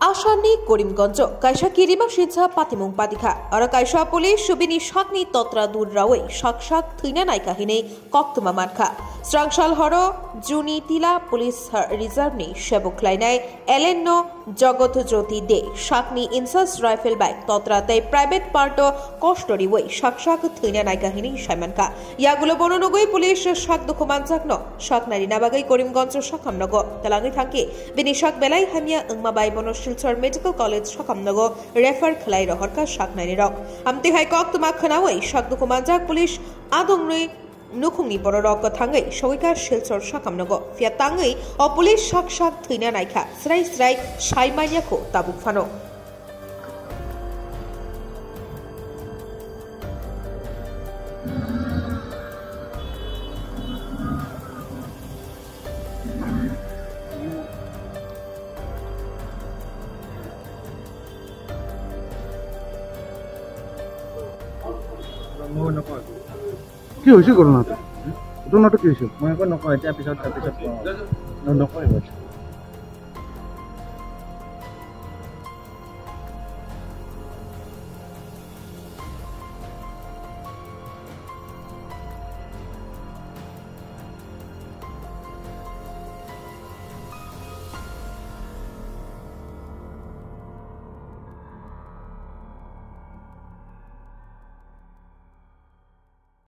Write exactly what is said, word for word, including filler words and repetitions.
Assamni Karimganjo kaisa kirima sinsa patimung patikha. Aro kaisa police subini sakni totra dur rawi sak sak thwina naikha hinwi koktwma mankha. Srangsal horo Juni Tila Police Reserve ni sebuk khlainai L N no Jagat Jyoti De sakni in charge rifle bai totra tei private part o kosto riwi sak sak thwina naikha hinwi saimankha. Yagulo bono nugwi police sak dukhu manjakno sak nairina bagwi Karimganjo sakham nogo twlangwi thangkhe bini sak belai hamya wngma bai bono Silchar Medical College sakham nogo refer khlai rohorkha sak nainirok. Amtwi hai koktwma khwnawi sak dukhu manjak police adongnwi nukhungni bororok kwthangwi sogwikha Silchar sakham nogo. Phiya tangwi o police sak sak thwina naikha, srai srai sai manya kho tabuk phano. কি হৈছে ঘটনাটো? ঘটনাটো কি হৈছে? মই একো নকওঁ, এতিয়া পিছত, পিছত কওঁ। ন-, নকৰিব।